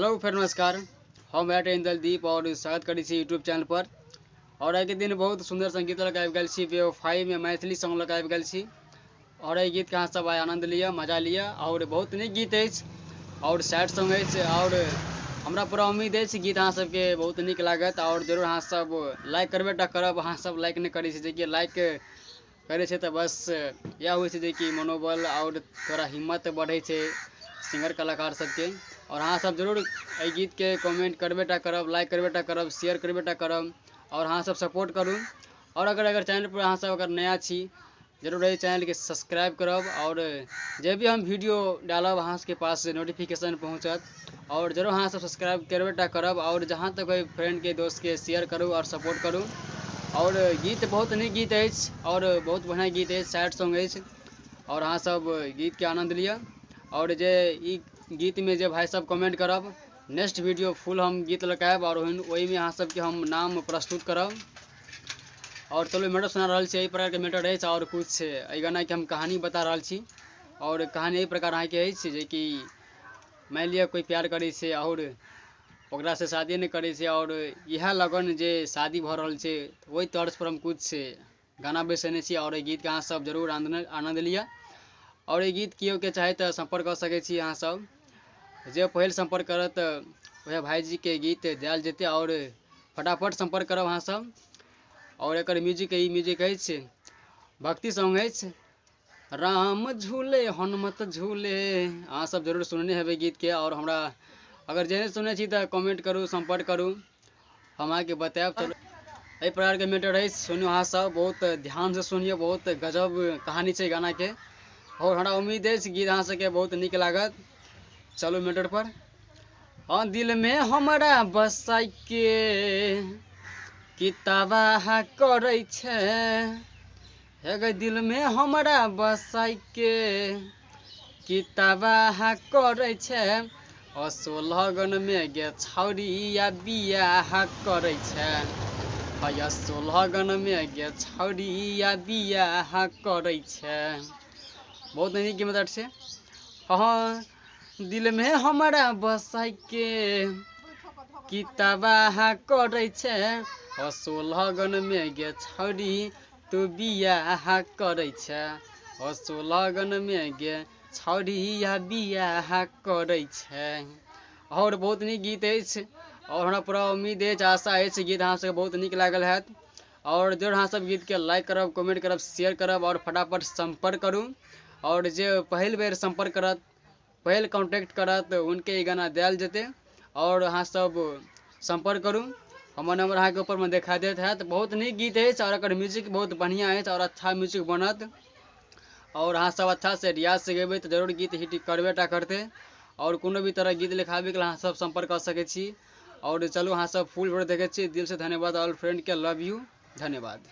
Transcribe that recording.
Hello फेर नमस्कार, हम इंदलदीप और स्वागत करै छी यूट्यूब चैनल पर। और आइके दिन बहुत सुंदर संगीत लग आबि गेल छी, बेवफाई में मैथिली सॉन्ग लग आबि गेल छी। और एहि गीतके अहाँ सब आइ आनंद लिअ, मजा लिअ। और बहुत नीक गीत अछि और सैड सॉन्ग अछि और हमरा पूरा उम्मीद अछि गीत अहाँ सबके बहुत नीक लागत। और जरूर अहाँ सब लाइक करबे टा करब, अहाँ सब लाइक नहि करै छी, जेकि लाइक करै छै तऽ बस इएह होइ छै जेकि मनोबल और थोड़ा हिम्मत बढ़ै छै सिंगर कलाकार सबके। और अहाँ सब जरूर एहि गीतके कमेंट करबे टा करब, लाइक करबे टा करब, शेयर करबे टा करब और अहाँ सब सपोर्ट करू। और अगर अगर चैनल पर अहाँ सब अगर नया छी, जरूर एहि चैनलके सब्सक्राइब करब और जे भी हम वीडियो डालब अहाँ सबके पास नोटिफिकेशन पहुँचत। और जरूर अहाँ सब सब्सक्राइब करबे टा करब और जहाँ तक कोई फ्रेंडके दोस्तके शेयर करू और सपोर्ट करू। और गीत बहुत नीक गीत अछि और बहुत बढ़िआँ गीत अछि, सैड सॉन्ग अछि और अहाँ सब गीतके आनन्द लिअ। और जे ई गीतमे जे भाइ सब कमेंट करब, नेक्स्ट वीडियो फुल हम गीत लऽ कऽ आयब और ओहिमे अहाँ सबके हम नाम प्रस्तुत करब। और चलू मैटर सुना रहल छी, एहि प्रकारके मैटर अछि और कुछ एहि गानाके हम कहानी बता रहल छी। और कहानी एहि प्रकार अहाँके अछि जेकि मानि लिअ कोइ प्यार करै छै और ओकरासँ शादी नहि करै छै और इएह लगन जे शादी भऽ रहल छै ओहि तर्जपर हम कुछ गाना बैसेने छी। और एहि गीतके अहाँ सब जरूर आनन्द लिअ। और एहि गीत केओ के चाहे तऽ सम्पर्क कऽ सकै छी अहाँ सब, जे पहिल सम्पर्क करत वएह भाइजीके गीत देल जेतै। और फटाफट सम्पर्क करब अहाँ सब। और एकर म्यूजिक ई म्यूजिक अछि, भक्ति सॉन्ग अछि, राम झूले हनुमत झूले। अहाँ सब जरूर सुनने हेबै गीतके। और हमरा अगर जे नहि सुनने छी तऽ कमेंट करू, सम्पर्क करू, हम अहाँके बतायब। चलू एहि प्रकारके मैटर अछि, सुनू अहाँ सब बहुत ध्यानसँ सुनियौ, बहुत गजब कहानी छै गानाके। और हमरा उम्मीद अछि गीत अहाँ सबके बहुत नीक लागत। चलू मैटर पर। हाँ, दिल में हमरा बसाइके किताबा करै छै, हे गै दिल में हमरा बसाइके किताबा करै छै, असो लगन में गे छौड़िया बियाह करै छै, असो लगन में गे छौड़िया बियाह करै छै। बहुत नीक मतलब छै। हाँ, दिल में हमरा बसाइके किताबा करै छै, असो लगन में गे छौड़ी तू बियाह करै छै, असो लगन में गे छौड़िया बियाह करै छै। और बहुत नीक गीत अछि और हमरा पूरा उम्मीद अछि, आशा अछि गीत अहाँ सबके बहुत नीक लागल हैत। और जरूर अहाँ सब गीतके लाइक करब, कमेंट करब, शेयर करब और फटाफट सम्पर्क करू। और जे पहिल बेर सम्पर्क करत, पहिल कॉन्टैक्ट करत, उनके ई गाना देल जेतै। और अहाँ सब सम्पर्क करू, हमर नंबर अहाँके ऊपरमे देखा देत हैत। बहुत नीक गीत अछि और एकर म्यूजिक बहुत बढ़िआँ अछि और अच्छा म्यूजिक बनत। और अहाँ सब अच्छासँ रियाजसँ गेबै तऽ जरूर गीत हिट करबे टा करतै। और कोनो भी तरह गीत लिखाबैके लेल अहाँ सब सम्पर्क कऽ सकै छी। और चलू अहाँ सब फुल वीडियो देखै छी, दिलसँ धन्यवाद ऑल फ्रेंडके, लव यू, धन्यवाद।